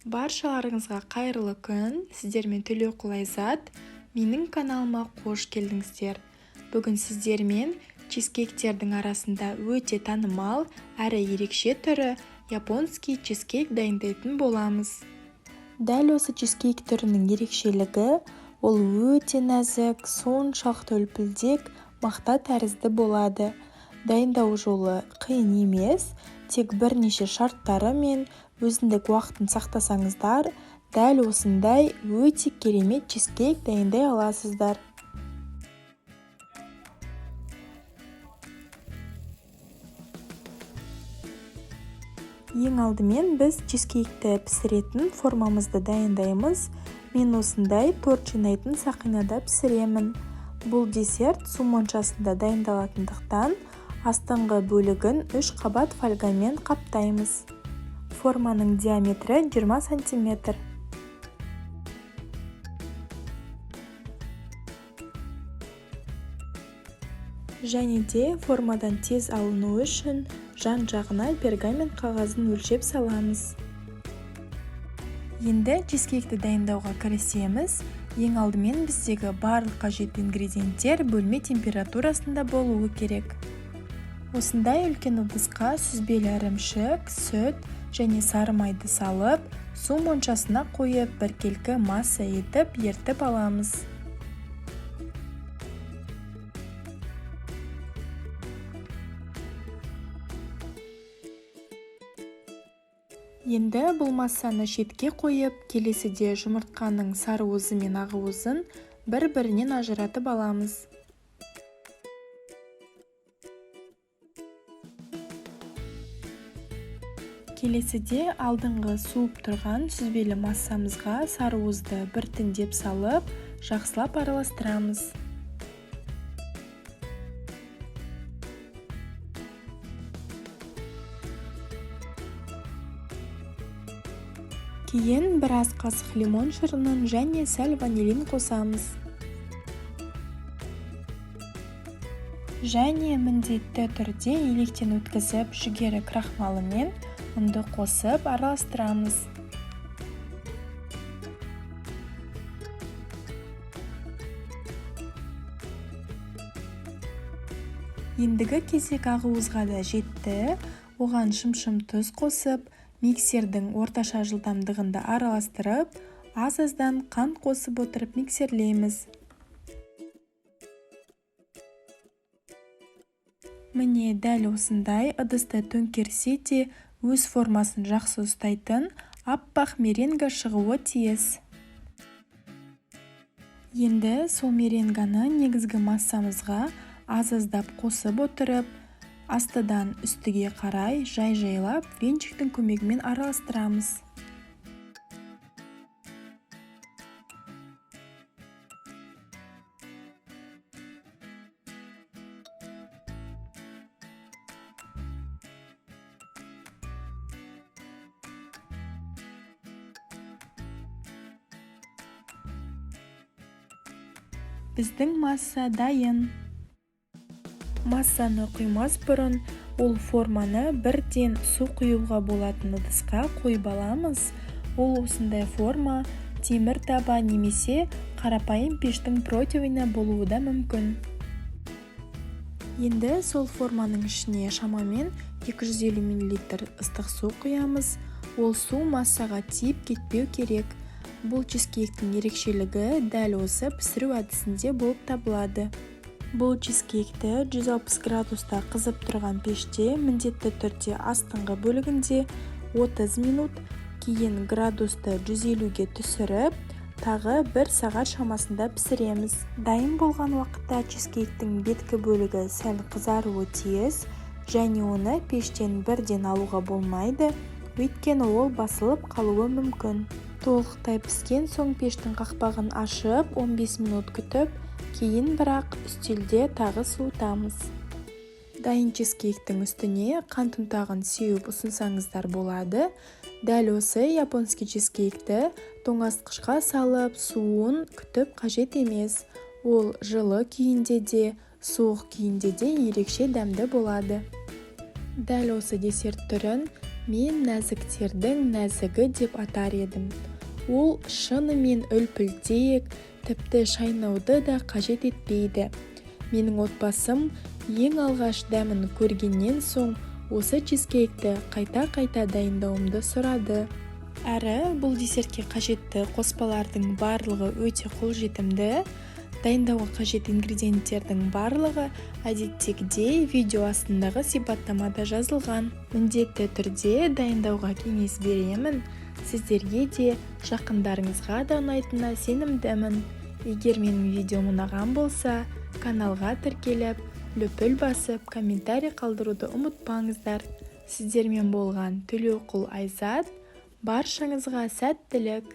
Баршаларыңызға қайырлы күн! Сіздермен Төлеуқұл Айзат. Менің каналыма қош келдіңіздер. Бүгін сіздермен чизкейктердің арасында өте танымал әрі ерекше түрі японский чизкейк дайындайтын боламыз. Дәл осы чизкейк түрінің ерекшелігі ол өте нәзік, соншалықты үлпілдек, мақта тәрізді болады. Дайындау жолы қиын емес, тек бірнеше шарттары мен өзіндік уақытын сақтасаңыздар, дәл осындай өте керемет чизкейк дайындай аласыздар. Ең алдымен біз чизкейкті пісіретін формамызды дайындаймыз. Мен осындай торт жинайтын сақинада пісіремін. Бұл десерт су моншасында дайындалатындықтан астыңғы бөлігін 3 қабат фольгамен қаптаймыз. Форманың диаметрі 20 сантиметр. Және де формадан тез алыну үшін жан-жағына пергамент қағазын өлшеп саламыз. Енді чизкейкті дайындауға кірісеміз. Ең алдымен біздегі барлық қажетті ингредиенттер бөлме температурасында болуы керек. Осындай үлкен ыдысқа сүзбелі ірімшік, сүт және сары майды салып, су моншасына қойып, біркелкі масса етіп ертіп аламыз. Енді бұл массаны шетке қойып, келесіде жұмыртқаның сарыуызы мен ағуызын бір-бірінен ажыратып аламыз. Келесіде алдыңғы суып тұрған сүзбелі массамызға сарыуызды біртіндеп салып, жақсылап араластырамыз. Кейін біраз қасық лимон шырынын және сәл ванилин қосамыз. Және міндетті түрде електен өткізіп жүгері крахмалы мен ұнды қосып араластырамыз. Ендігі кезек ағуызға да жетті. Оған шымшым тұз қосып, миксердің орташа жылдамдығында араластырып, аз-аздан қант қосып отырып миксерлейміз. Міне дәл осындай ыдысты төңкерсе де өз формасын жақсы ұстайтын аппақ меренга шығуы тиіс. Енді сол меренганы негізгі массамызға аз-аздап қосып отырып, астыдан үстіге қарай жай-жайлап венчиктің көмегімен араластырамыз. Біздің масса дайын. Массаны құймас бұрын ол форманы бірден су құюға болатын ыдысқа қойып аламыз. Ол осындай форма темір таба немесе қарапайым пештің противені болуы да мүмкін. Енді сол форманың ішіне шамамен 250 мл ыстық су құямыз. Ол су массаға тиіп кетпеу керек. Бұл чизкейктің ерекшелігі дәл осы пісіру әдісінде болып табылады. Бұл чизкейкті 160 градуста қызып тұрған пеште міндетті түрде астыңғы бөлігінде 30 минут, кейін градусты 150-ге түсіріп, тағы 1 сағат шамасында пісіреміз. Дайын болған уақытта чизкейктің беткі бөлігі сәл қызаруы тиіс, және оны пештен бірден алуға болмайды, өйткені ол басылып қалуы мүмкін. Толықтай піскен соң пештің қақпағын ашып, 15 минут күтіп, кейін бірақ үстелде тағы суытамыз. Дайын чизкейктің үстіне қант ұнтағын сеуіп ұсынсаңыздар болады. Дәл осы японский чизкейкті тоңазытқышқа салып, суын күтіп қажет емес. Ол жылы күйінде де, суық күйінде де ерекше дәмді болады. Дәл осы десерт түрін Мен нәзіктердің нәзігі деп атар едім. Ол шынымен үлпілдек, тіпті шайнауды да қажет етпейді. Менің отбасым ең алғаш дәмін көргеннен соң осы чизкейкті қайта-қайта дайындауымды сұрады. Әрі бұл десертке қажетті қоспалардың барлығы өте қолжетімді. Дайындауға қажет ингредиенттердің барлығы әдеттегідей видео астындағы сипаттамада жазылған. Міндетті түрде дайындауға кеңес беремін. Сіздерге де, жақындарыңызға да ұнайтынына сенімдімін. Егер менің видеом ұнаған болса, каналға тіркеліп, лүпіл басып, комментарий қалдыруды ұмытпаңыздар. Сіздермен болған Төлеуқұл Айзат. Баршаңызға сәттілік!